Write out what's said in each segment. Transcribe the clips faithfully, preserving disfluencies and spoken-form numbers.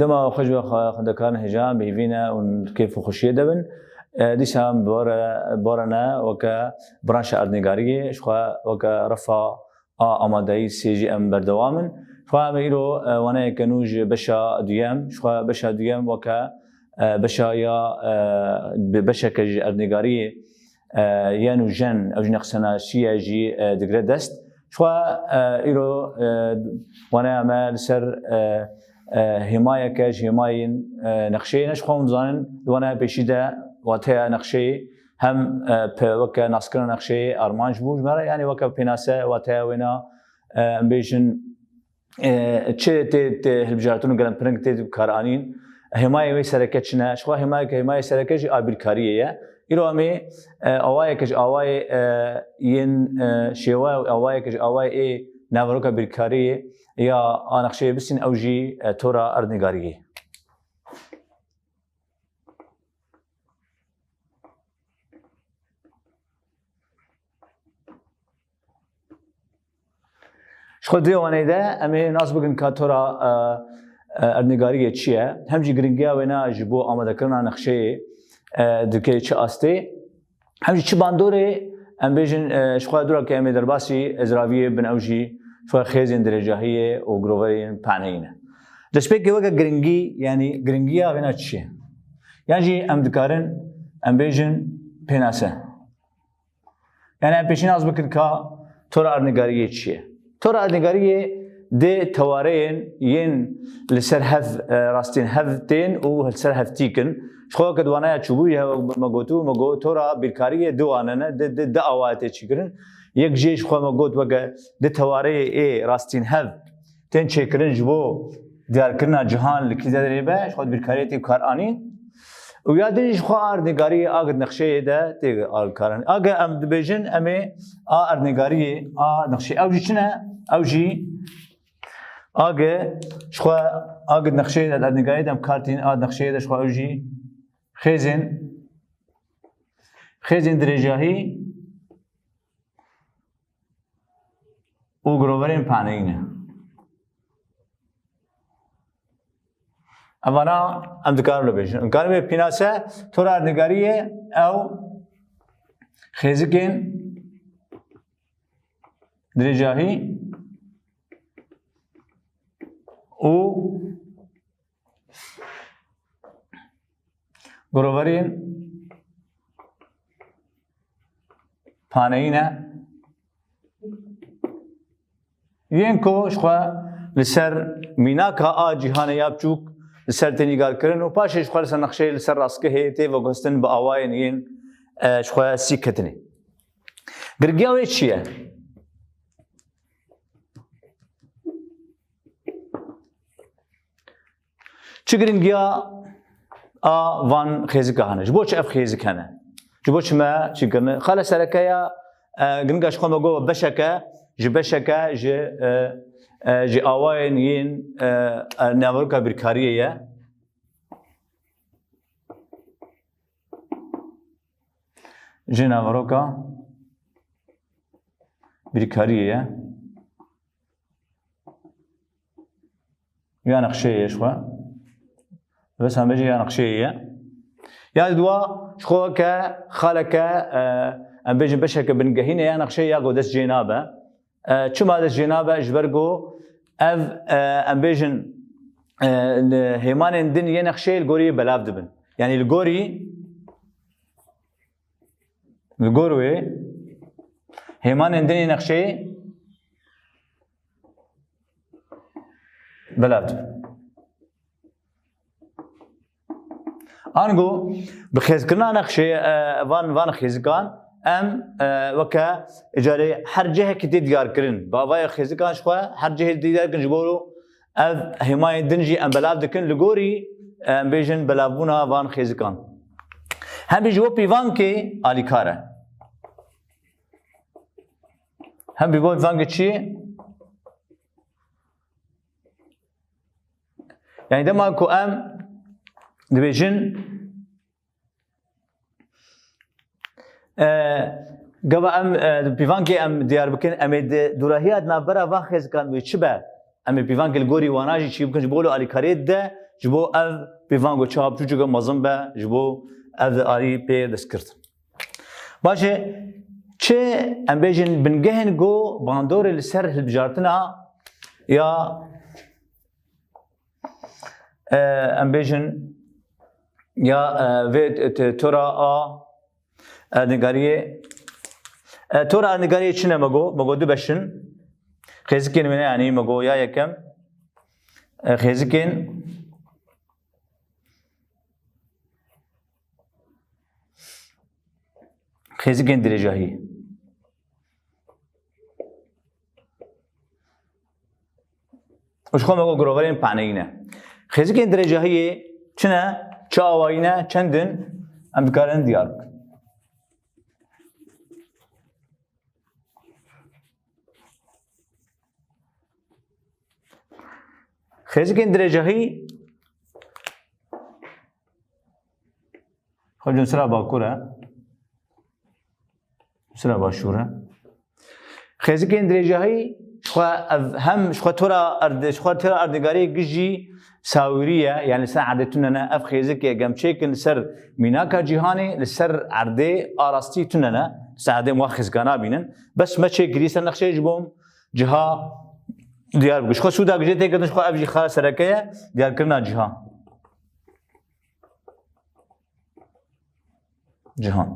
Dema xweş be xwe-, xwendekarên hêja, em bi hêvî ne û kêf û xweşiyê de bin. E, dîsa em bi we re, bi we re ne weke branşa erdnîgariyê, ji xwe weke refa a amadeyî sê jî em berdewam in. Ji xwe em ê îro, e, waneyeke nû ji beşa duyem, ji xwe beşa duyem weke, e, beşa ya, e, bi beşeke ji erdnîgariyê, e, yen û jen, ew jî nexşenaşî ye jî, e, digre dest. Ji xwe, e, îro, e, waneya me li ser, e, e, hêmayeke ji hêmayên, e, nexşeyê ne. Ji xwe hûn dizanin, di waneya pêşî de wateya nexşeyê hem, e, pe-, weke naskirina nexşeyê armanc bû ji me re, yanî weke pênase wateya wêna, e, em bêjin, e, çi tê, tê hilbijartin û gelempiring tê bikaranîn. Hêmayê wê sereke çi ne? Ji xwe hêmayeke, hêmayê sereke jî a bîrkariyê ye. Îro em ê, e, awayeke ji awayê, e, yên, e, şêwe û awayeke ji awayê ê naveroka bîrkariyê ya a nexşeyê bisîn, ew jî, e, tora erdnîgariyê. Ji xwe di waneyê de em ê nas bikin ka tora, e, e, erdnîgariyê çi ye, hem jî giringiya wêna ji bo amadekirina nexşeyê, e, dike çi astê, hem jî çi bandorê, em bêjin, e, ji xwe dûra ke em ê derbasî ezraviyê bin, ew jî ji xwe xêzên dirêjahiyê û giroverên paneyî ne. Destpêkê weke giringî, yanî giringiya wêna çi ye? Yan jî em dikarin, em bêjin pênase. Yanî em pêşî nas bikin ka tora erdnîgariyê çi ye? Tora erdnîgariyê dê tewareyên yên li ser hev, e, rastîn hev tên û li ser hev tîk in. Ji xwe weke di waneya çûbûyî hev me gotibû, me got tora bîrkariyê di wane ne, di, di, di awayê tê çêkirin. Yek jê ji xwe me got weke di tewareyê ê rastîn hev tên çêkirin ji bo diyarkirina cihan li kî derê be, ji xwe di bîrkariyê tê bikaranîn. Û ya din jî ji xwe a erdnîgariyê a gi nexşeyê de tê karanîn. A gi em dibêjin, em ê a erdnîgariyê, a nexşeyê, ew jî çi ne? Ew jî a gi ji xwe a gi nexşeyê de, erdnîgariyê de em kar tînin, a nexşeyê de ji xwe ew jî xêzên, xêzên dirêjahî û giroverên paneyî ne. Evana em dikarin bibêjin. Em dikarin bê pînase tora erdnîgariyê ew xêzikên dirêjahî û giroverên paneyî ne. Yên ku ji xwe li ser mînaka a cîhanê ya biçûk li ser tê nîgarkirin û paşê ji xwe li ser nexşeyê, li ser rastgehê tê veguhestin bi awayên yên, e, ji xwe sî ketinê. Giringiya wê çi ye? Çi giringiya a van xêzika hene? Ji bo çi ev xêzik hene? Ji bo çi me çi kirine? Xala sereke ya, e, giringa ji xwe me got beşeke, ji beşeke, ji, e, e, ji awayên yên, e, e, naveroka bîrkariyê ye. Ji naveroka bîrkariyê ye. Ya nexşeyê ye ji xwe. Bes em bêjin ya nexşeyê ye. Ya di dua ji xwe ke xaleke, e, em bêjin beşeke bingehîn e ya nexşeyê ya ku dest jê nabe. E, çima dest jê nabe? Ji ber ku ev, e, em bêjin, e, li hêmanên din yê nexşeyê li gorî belav dibin. Yanî li gorî, li gor wê hêmanên din yê nexşeyê belav dibin. Ango bi xêzkirina nexşê, e, van, van xêzikan em, e, weke îcarê her cihekî tê diyar kirin. Bi avaya xêzikan ji xwe her cihê tê diyar kirin ji bo ev hêmayên din jî em belav dikin. Li gorî, e, em bêjin belavbûna van xêzikan. Hem jî ji bo pîvankê alîkar e. Hem jî bo pîvankê çi? Yani dema ku em dibêjin, e, gava em, e, pîvankê em diyar bikin, em ê di dûrahiya di navbera van xêzikan wê çi be? Em ê pîvankê li gorî wana jî çî bikin, ji bo li alîkariyê de ji bo ev pêvan ku çawa biçûçike mezin be, ji bo ev alî pê destgirtin. Baş e, çi em bêjin bingehên ku bandorê li ser hilbijartina ya, e, em bêjin ya, e, vê t-, t-, tora a, e, nigariyê, e, tora nigariyê çi ne me got? Me got du beş in. Xêzikên wêne, yanî me got ya yekem, e, xêzikên Xêzikên dirêjahî. Û ji xwe me got giroverên paneyî ne. Xêzikên dirêjahiyê çi ne, çi awayî ne, çend in, em dikarin diyar bikin. Xêzikên dirêjahî xwe cimsira bakur e, cimsira başûr e. Xêzikên dirêjahî ji xwe ev hem ji xwe tora erd-, ji xwe tora erdnigariyê gijî sawirî ye, yanî li ser erdê tune ne. Ev xêzik e, gem çêkin li ser mînaka cîhanê, li ser erdê a rastî tune ne. Li ser erdê em wa xêzika nabînin. Bes me çêkirî ser nexşeyê ji bo ciha diyar bike. Ji xwe sûda gijê tê girtin, ji xwe ev jî xala sereke ye, diyarkirina ciha. Cihan.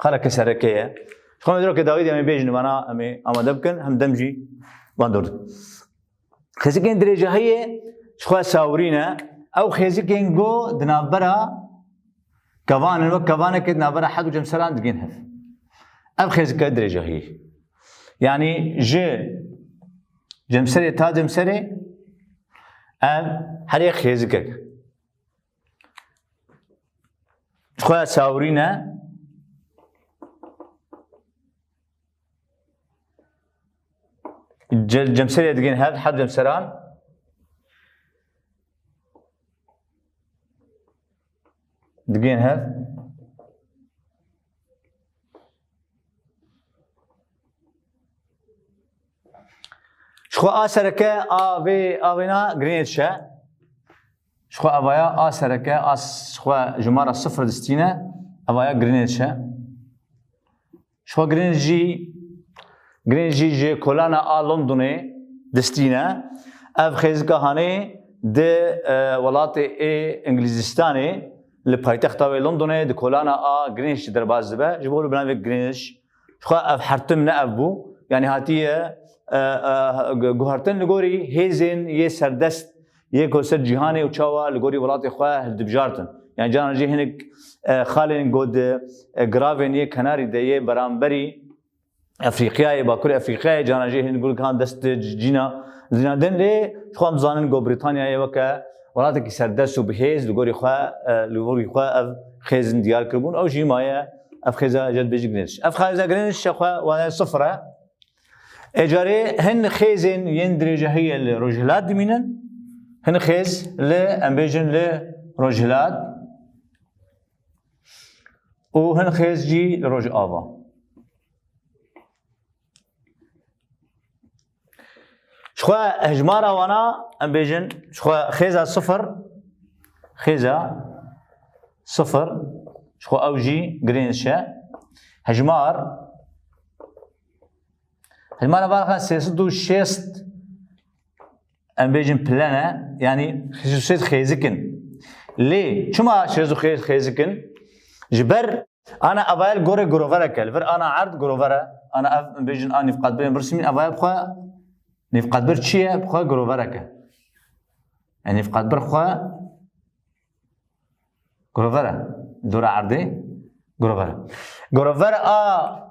Xaleke sereke ye. Ji xwe me diro ke dawî de em ê bêjin vana, em ê amade bikin, hem dem jî van dor. Xêzikên dirêjahiyê ji xwe sawirî ne. Ew xêzikên ku di navbera kevan in, wek kevanekê di navbera hed û cemseran digên hev. Ev xêzike dirêjahiyê. Yanî ji cemserê ta cemserê ev her yek xêzikek. Ji xwe sawirî ne. Ce-, cemserê digên hev, her cemseran digên hev. Ji xwe a sereke a vê, a vêna Greenwich e. Ji xwe evaya a sereke, a s-, ji xwe jimara sifir distîne, evaya Greenwich e. Ji xwe Greenwich jî, Greenwich jî ji kolana a Londonê distîne. Ev xêzika hanê di, e, welatê ê Îngilîzistanê, li paytexta wê Londonê, di kolana a Greenwich derbas dibe. Ji bo li binavê Greenwich Xwe ev hertim ne ev bû, yanî hatiye, e, e, gu-, guhertin li gorî hêzên yê serdest yê ku ser cîhanê û çawa li gorî welatê xwe hildibjartin. Yanî caran jî hinek, e, xalên ku di, e, giravên yê kenarî de yê beramberî Efrîqyayê, Bakurê Efrîqyayê, caran jî hinek gulkan dest di cîna, cîna din lê ji xwe em dizanin ku Brîtanyayê weke welatekî serdest û bi hêz li gorî xwe, e, li gorî xwe ev xêzin diyar kiribûn. Ew jî maye Ev xêza jê dibêjin Greenwich. Ev xêza Greenwich ji xwe wane sifir e. Ê carê hin xêzên yên dirêjahiyê li rojhilat dimînin, hin xêz li, em bêjin, li rojhilat û hin xêz jî li rojava. Ji xwe hejmara wana, em bêjin, ji xwe xêza sifir, xêza sifir, ji xwe ew jî Greenwich e. Hejmar, hejmara van xwe sê sed û şêst, em bêjin, pile ne, yanî sê sed û şêst xêzik in. Lê çima sê sed û şêst xêzik in? Ji ber Ana evayel gorê groverek e. Li vir ana erd grover e. Ana ev, em bêjin, a nîvqatbirên birsîmîn, evayel bi xwe nîvqatbir çi ye? Bi xwe groverek e. E, nîvqatbir xwe grover e. Dora erdê grover e. Grover a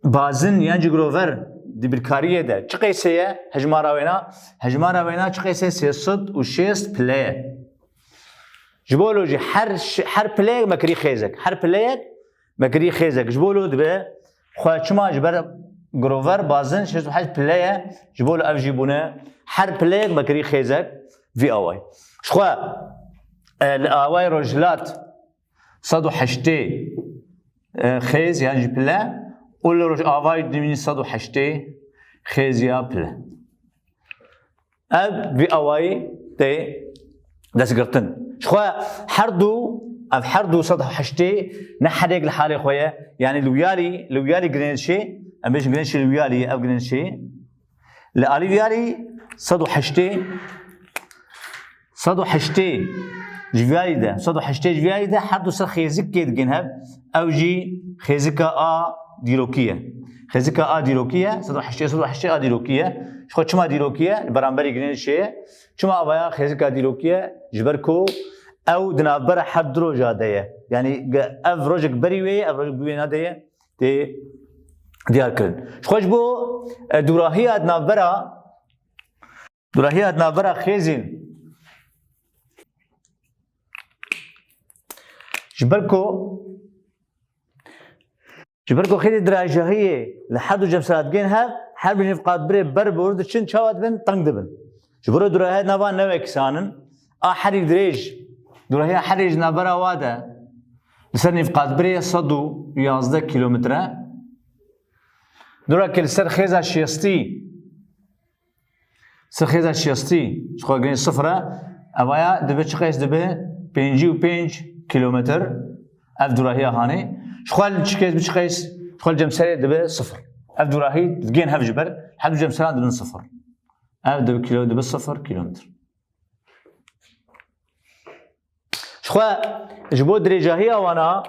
Bazin yan jî grover di birkariyê de çi qeysê ye? Hejmara wêna, hejmara wêna çi qeysê? Sê sed û şêst pile ye. Ji bo lo jî her ş-, her pileyek me kirî xêzek. Her pileyek me kirî xêzek. Ji bo lo dibe xwe çima ji ber grover bazin şêst û heşt pile ye. Ji bo lo ev jî bûne her pileyek me kirî xêzek vî awayî. Ji xwe, e, li awayê rojhilat sed û heştê, e, xêz yan jî pile û li rojavayê dimînî sed û heştê xêz ya pile. Ev vî awayî tê destgirtin. Ji xwe her du, ev her du sed û heştê ne her yek li halê xwe ye. Yanî li wiyarî, li wiyarî Greenwichê, em bêjin Greenwichê li wiyarî ye, ev Greenwichê. Li alî viyarî sed û heştê, sed û heştê ji viyarî de, sed û heştê ji viyarî de her du ser xêzikê digên hev. Ew jî xêzika a dîrokî ye. Xêzika a dîrokî ye, sed û heştê, sed û heştê a dîrokî ye. Ji xwe çima dîrokî ye? Li beramberî Greenwichê ye. Çima avaya xêzika dîrokî ye? Ji ber ku ew di navbera her du roja de ye. Yanî ge-, ev rojek berî wê ye, ev rojek bi wê ne de ye. Tê diyar kirin. Ji xwe ji bo, e, dûrahiya di navbera, dûrahiya di navbera xêzên, ji ber ku, ji ber ku xêzên dirêjahiyê li her du cemsera digên hev, her bi nîvqatbirê ber bi wir diçin, çawa dibin? Teng dibin. Ji bo re dûrahiya nava ne wekîsan in. A herî dirêj, dûrahiya herî ji navbera wa de li ser nîvqatbirê sed û yazdeh kîlometre. Dûra ke li ser xêza şêstî, ser xêza şêstî, ji xwe girê sifir e, evaya dibe çi qeys dibe? Pêncî û pênc kîlometre. Ev dûrahiya hanê. Ji xwe li çi qeys bi çi qeys? Ji xwe li cemserê dibe sifir. Ev dûrahî digên hev ji ber, her du cemseran dibin sifir. Ev dibe kîlo-, dibe sifir kîlometre. Ji xwe ji bo dirêjahiya wana,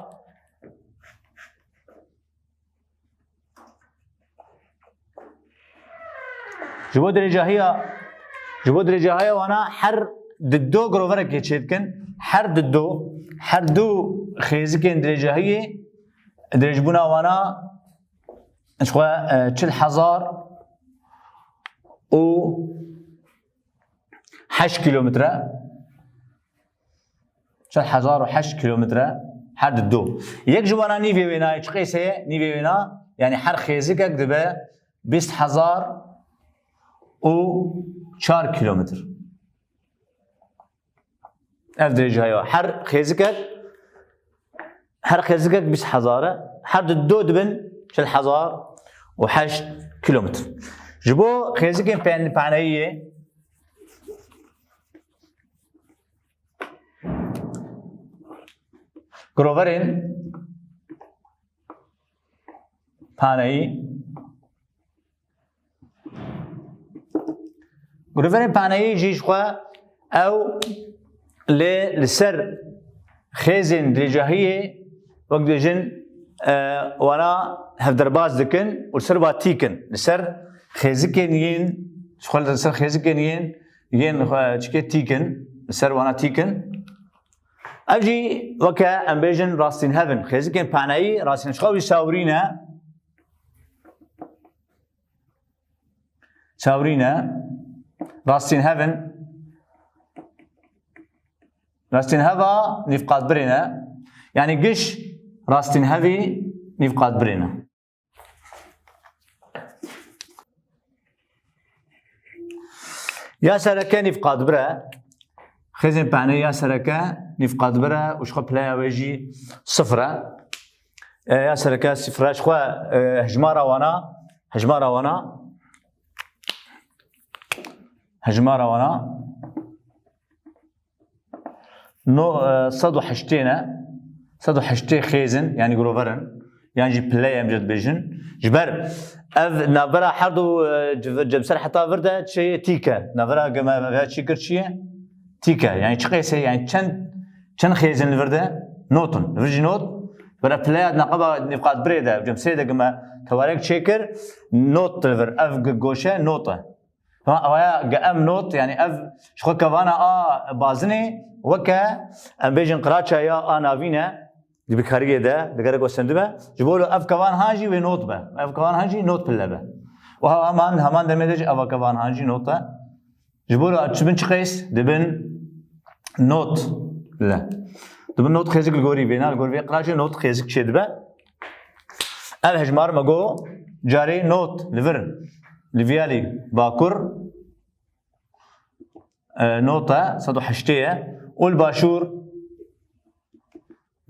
ji bo dirêjahiya, ji bo dirêjahiya wana her di do groverekê çêdikin, her di do, her du xêzikên dirêjahiyê, dirêjbûna wana ji xwe, e, çil hezar û heşt kîlometre. Çar hezar û heşt kîlometre her di do. Yek ji wana nîvê wêna, çi qeys heye? Nîvê wêna, yanî her xêzikek dibe bîst hezar û çar kîlometre. Ev dirêjaya her xêzikek, her xêzikek bîst hezar e, her di do dibin çil hezar û heşt kîlometre. Ji bo xêzikên pen-, paneyî yê, groverên paneyî, groverên paneyî jî ji xwe ew lê li ser xêzên dirêjahiyê, wek dibêjin, e, wana hevderbaz dikin û li ser wa tîkin. Li ser xêzikên yên, ji xwe li ser xêzikên yên, yên xwe çikê tîkin, li ser wana tîkin. Ev jî weke em bêjin rastînhev in. Xêzikên paneyî rastîn, ji xwe wî sawirî ne. Sawirî ne. Rastînhev in. Rastînheva nîvqatbirê ne. Yanî giş rastînhevî nîvqatbirê ne. Ya sereke nîvqatbir e. Xêzên paneyî ya sereke nîvqatbir e û ji xwe pileya wê jî sifir e. E, ya sereke sifir e, ji xwe, e, hejmara wana, hejmara wana, hejmara wana, No, e, sed û heştê ne. Sed û heştê xêz in, yanî grover in. Yan jî pile ye, em jê dibêjin. Ji ber ev navbera her du, e, civ-, cemser heta vir de çi tîk e. Navbera geme veya çi kir çi ye? Tîk e. Yanî çi qeys e? Yanî çend, çend xêz in li vir de? Not in. Li vir jî not. Ji ber ev pileya neqeba nîvqatbirê de, cemserê de geme tewarek çêkir, not li vir. Ev g-, goşe not e. Tamam, ew ya ge em not, yanî ev ji xwe kevana a bazinê weke, em bêjin, qiraça ya a navîn e, di bikariyê de, di gerek westendî be. Ji bo ev kevan han jî wê not be. Ev kevan han jî not pille be. Û heman, heman demê de jî ev kevan han jî not e. Ji bo çi bin çi qeys? Dibin not le. Dibin not xêzik li gorî vêna, li gor vê qiraçê not xêzik çê dibe. Ev hejmar me got, carê not li vir, li viyalî bakur, e, not e, sed û heştê ye, û li başûr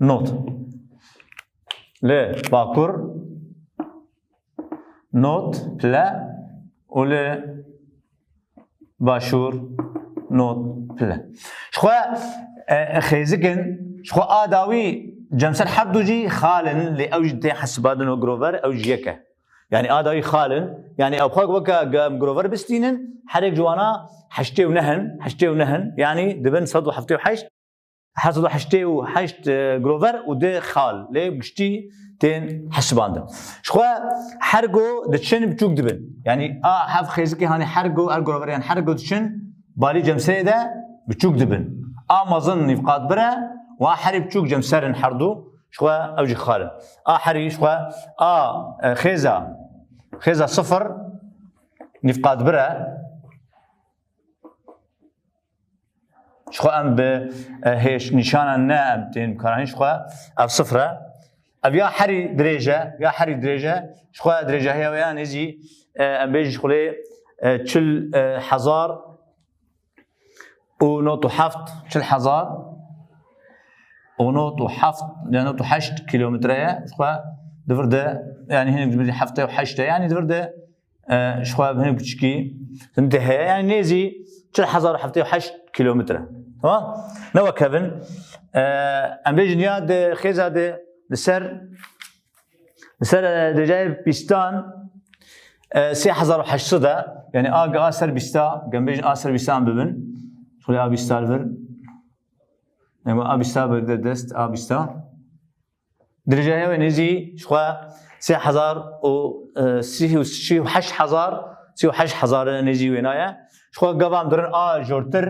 not. Li bakur not pile û li başûr, not pile. Ji xwe, e, xêzikin, ji xwe a dawî cemser her du jî xal in, lê ew jî tê hesibandin û girover, ew jî yek e. Yani a dawî xal in, yani ew xwe weke ge-, em girover bistînin, her yek ji wana heştê û neh in, heştê û neh in, yani dibin sed û heftê û heşt, her sed û heştê û heşt, e, girover û di xal, lê giştî tên hesibandin. Ji xwe her go diçin biçûk dibin. Yani a hev xêzikê, hani her go, her girover, yani her go diçin balî cemserê de biçûk dibin. A mezin nîvqatbir e û a herî biçûk cemser in her du, ji xwe ew jî xal in. A herî ji xwe a, e, xêza, xêza sifir nîvqatbir e. Ji xwe em bi, e, hêş nîşanan ne em tên bikaranîn, ji xwe ev sifir e. Ev ya herî dirêj e, ya herî dirêj e. Ji xwe dirêjahiya wê ya nêzî, e, em bêjin ji xulê, e, çil, e, hezar û not û heft, çil hezar û not û heft, ya not û heşt kilometre ye. Ji xwe di vir de, yani hinek heftê û heşt e, yani di vir de e, ji xwe hinek biçikî hindê heye. Yani nêzî çil hezar û heftê û heşt kilometre. Tamam? Ne wek hev in. E, em bêjin ya di xêza de li ser, li ser, e, derîcayê pîstan, e, sê hezar û heşt sed e. Yani a, a ser pîsta, em bêjin a ser pîstan bibin. Xulê a pîsta li vir. Yani a pîsta bi de dest, a pîsta. Dirêjahiya wê nêzî ji xwe sê hezar û, e, sî û, sî û heşt hezar, sî û heşt hezar e nêzî wêna ye. Ji xwe gava em dirin a jortir,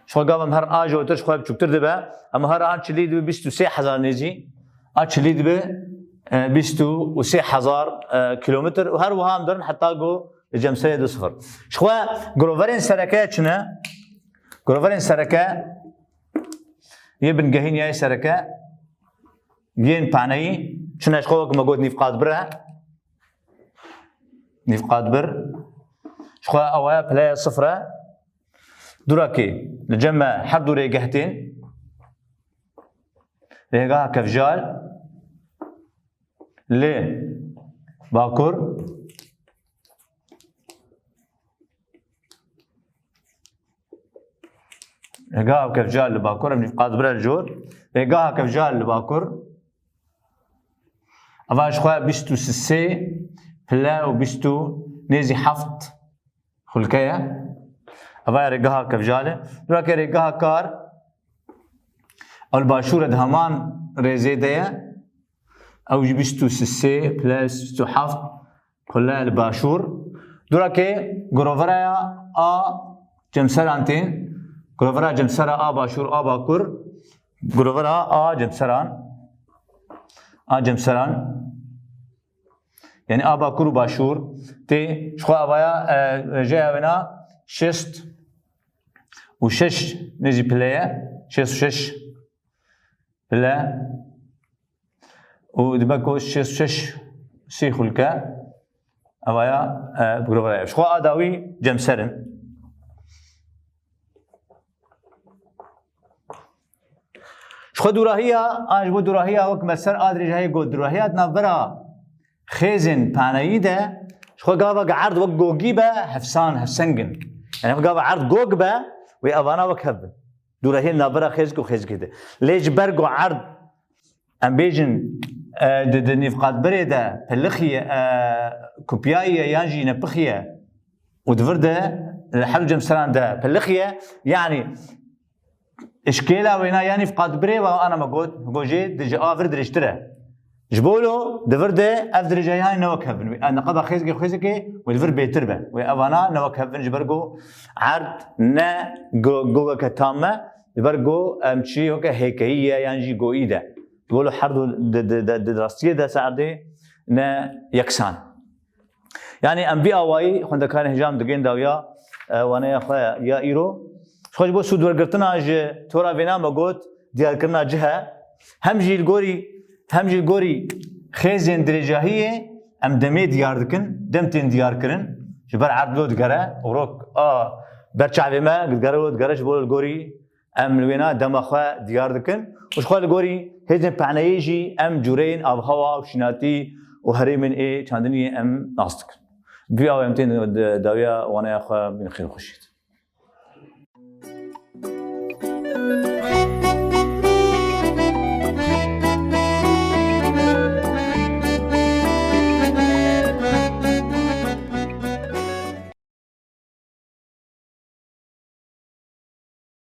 ji xwe gava em herin a jortir, ji xwe biçûktir dibe. Em her a çilî dibe bîst û sê hezar nêzî. A çilî dibe, e, bîst û sê hezar, e, kilometre û her wiha em dirin heta ku li cemserê du sifir. Ji xwe giroverên sereke çi ne? Giroverên sereke yê bingehîn ya yê sereke yên paneyî çi ne, ji xwe wek me got nîvqatbir e. Nîvqatbir. Ji xwe ewaya pileya sifir e. Durakê li cem me her du rêgeh tên. Rêgeha kevjal li bakur. Rêgeha kevjal li bakur, em nîvqatbir e li jor. Rêgeha kevjal li bakur. Eva ji xwe bîst û sê pile û bîst û nêzî heft xulke ye. Eva ya rêgeha kevjal e. Durakê rêgeha kar, ew li başûr e, di heman rêzê de ye. Ew jî bîst û sê pile bîst û heft pile li başûr. Durakê girovera ya a cemseran tên. Girovera cemsera a başûr, a bakur. Girovera a cemseran. A cemseran. Yani a bakur û başûr. Tê ji xwe avaya, e, rêjeya wêna şêst û şeş nêzî pile ye. Şêst û şeş pile. Û dime ku şêst û şeş sî xulke. Evaya, e, bi girovera ye. Ji xwe a dawî cemser in. Ji xwe dûrahiya, an ji bo dûrahiya wek me ser a dirêjahiyê got, dûrahiya di navbera xêzên paneyî de, ji xwe gava ge erd wek gogî be, hevsan, hevseng in. Yani gava erd gog be, wê evana wek hev bin. Dûrahiyên navbera xêzik û xêzikê de. Lê ji ber ku erd, em bêjin, e, di, di nîvqatbirê de pilixiye, e, kupiyayiye yan jî nepixiye û di vir de li her du cemseran de pilixiye, yanî îşkêla wêna ya nîvqatbirê ve ana me got, go jê di ji a vir dirêjtir e. Ji bo lo di vir de ev dirêjahiya ne wek hev in. Wê, e, neqeba xêzikê xêzikê wê di vir bêtir be. Wê evana ne wek hev in ji ber ku erd ne go-, gogeke tam e, ji ber ku em çi weke hêkeyî ye yan jî goyî de. Ji bo lo her du di, di, di, di rastiyê de ser erdê ne yeksan. Yani em vî awayî xwendekarên hêja em digên dawiya, e, waneya xwe ya îro. Ji xwe ji bo sûdwergirtina ji tora vêna me got, diyarkirina cih e. Hem jî li gorî, hem jî li gorî xêzên dirêjahiyê em demê diyar dikin, dem tên diyar kirin. Ji ber erd lo digere, orok a ber çavê me digere, lo digere, ji bo li gorî em li wêna dema xwe diyar dikin û ji xwe li gorî hêzên pehneyê jî em cûreyên avhewa û şînatî û herêmên ê çandiniyê em nas dikin. Vî awê em tên dawiya waneya xwe, bîn xêr û xweşî.